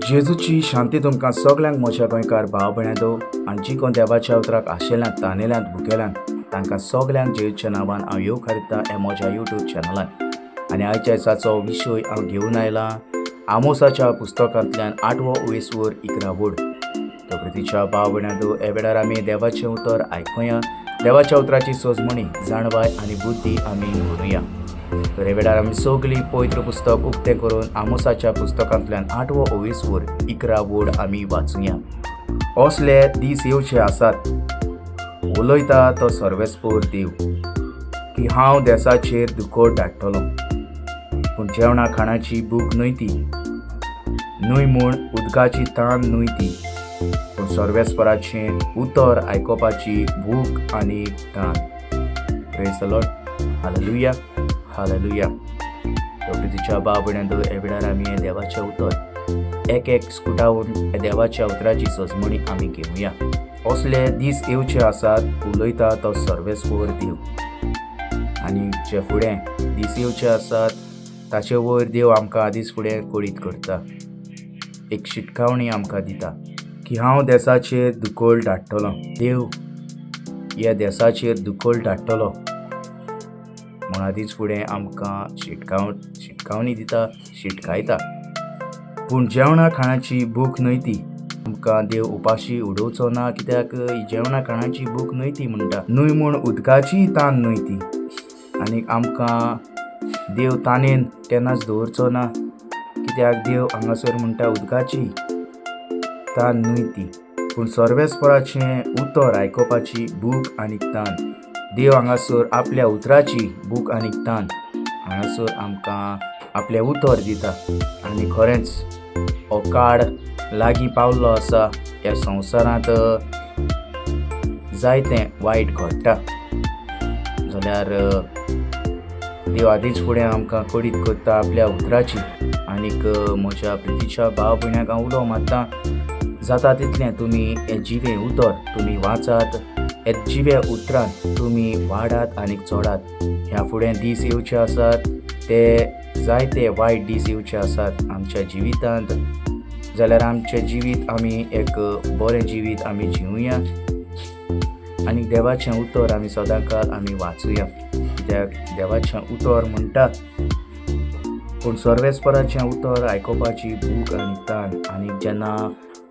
जेजूची शांती तुमकां सगल्यांक म्हज्या गोंयकार भाव भयणांनो आनी जी कोण देवाच्या उतराक आशेल्यांत, तानेल्यांत, भुकेल्यांत तांकां सगल्यांक जेजूच्या नांवान हांव येवकार दिता ह्या म्हज्या यूट्यूब चॅनलान. आनी आयच्या दिसाचो विशय हांव घेवन आयला आमोसाच्या पुस्तकांतल्यान 8वो उवेसवर 11 वड. तो प्रितीच्या भाव भयणांनो, ह्या वेळार आमी देवाचें उतर आयकुया, देवाच्या उतराची सोजमणी, जाणवाय आनी बुद्धी आमी व्हरूया. तर ह्या वेळार आमी सगळीं पवित्र पुस्तक उक्तें करून आमोसाच्या पुस्तकांतल्यान 8वो ओवेसवर 11 वड आमी वाचुया. असले दीस येवचे आसात, उलयता तो सर्वेस्पोर देव, की हांव देसाचेर दुकोळ धाडटलो, पूण जेवणा खाणाची भूक न्हय ती, न्हय म्हूण उदकाची तान न्हय ती, पूण सर्वेस्पराचें उतर आयकुपाची भूक आनी तान. Praise the Lord, hallelujah, hallelujah. प्रितीच्या भाव भयणांनो, ह्या वेळार आमी हें देवाचें उतर एक एक स्कुटावन ह्या देवाच्या उतराची सजमणी आमी घेवया. असले दीस येवचे आसात, उलयता तो सर्वेस्पोर देव. आनी जे फुडें दीस येवचे आसात ताचे वयर देव आमकां आदींच फुडें कळीत करता, एक शिटकावणी आमकां दिता की हांव देसाचेर दुकोळ धाडटलो. देव ह्या देसाचेर दुकोळ धाडटलो म्हूण आदींच फुडें आमकां शिटकावणी दिता, शिटकायता. पूण जेवणा खाणाची भूक न्हय ती, आमकां देव उपाशी उडोवचो ना, कित्याक ही जेवणा खाणाची भूक न्हय ती म्हणटा, न्हय म्हूण उदकाचीय तान न्हय ती. आनी आमकां देव तानेन केन्नाच दवरचो ना, कित्याक देव हांगासर म्हणटा उदकाची तान न्हय ती, पूण सर्वेस्पराचें उतर आयकुपाची भूक आनी तान. देव हांगासर आपल्या उतराची भूक आनी तान हांगासर आमकां आपलें उतर दिता. आनी खरेंच हो काळ लागीं पावल्लो आसा. ह्या संवसारांत जायतें वायट घडटा जाल्यार देव आदींच फुडें आमकां कळीत करता आपल्या उतराची. आनीक म्हज्या प्रितीच्या भाव भयणाक हांव उलो मारता, जाता तितलें तुमी हें जिवें उतर तुमी वाचात, हे जिव्या उतरान तुमी वाडात आनी चडात. ह्या फुडें दीस येवचे आसात, ते जायते वायट दीस येवचे आसात आमच्या जिवितांत, जाल्यार आमचें जिवीत आमी एक बरें जिवीत आमी जिवया आनी देवाचें उतर आमी सदांकाळ आमी वाचुया, कित्याक देवाचें उतर म्हणटा, पूण सर्वेस्पराचें उतर आयकुपाची भूक आनी तान. आनी जेन्ना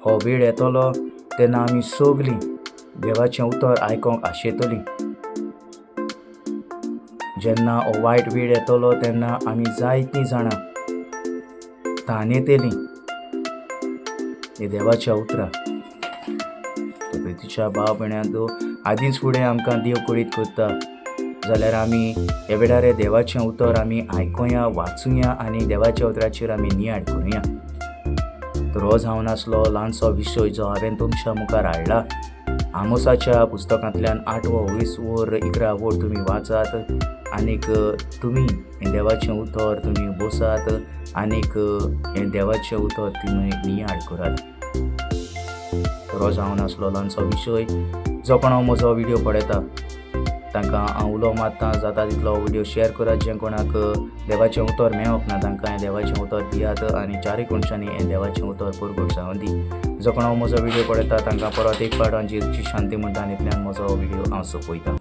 हो वेळ येतलो तेन्ना आमी सगलीं देवाचें उतर आयकोंक आशेतलीं. जेन्ना हो वायट वेळ येतलो तेन्ना आमी जायतीं जाणां तानेतलीं हे देवाच्या उतराक. प्रितीच्या भाव भयणांनो, आदींच फुडें आमकां देव कळीत करता जाल्यार आमी ह्या वेळार हे देवाचें उतर आमी आयकुया, वाचुया आनी देवाच्या उतराचेर आमी नियाळ करुया. तर हो जावन आसलो ल्हानसो विशय जो हांवें तुमच्या मुखार हाडला आमोसाच्या पुस्तकांतल्यान 8वो 20 वर 11 वड तुमी वाचात आनीक तुमी हें देवाचें उतर तुमी बसात आनीक हें देवाचें उतर तुमी नियाळ करात. तर हो जावन आसलो ल्हानसो विशय. जो कोण हांव म्हजो व्हिडियो पळयता तांकां हांव उलो मारता, जाता तितलो व्हिडियो शेअर करात. जे कोणाक देवाचें उतर मेळोंक ना तांकां हें देवाचें उतर दियात आनी चारूय कोनशांनी हें देवाचें उतर परगट जावं दी. जो कोण हांव म्हजो व्हिडियो पळयता तांकां परत एक फावट हांव जेजूची शांती म्हणटा आनी इतल्यान म्हजो व्हिडियो हांव सोंपयता.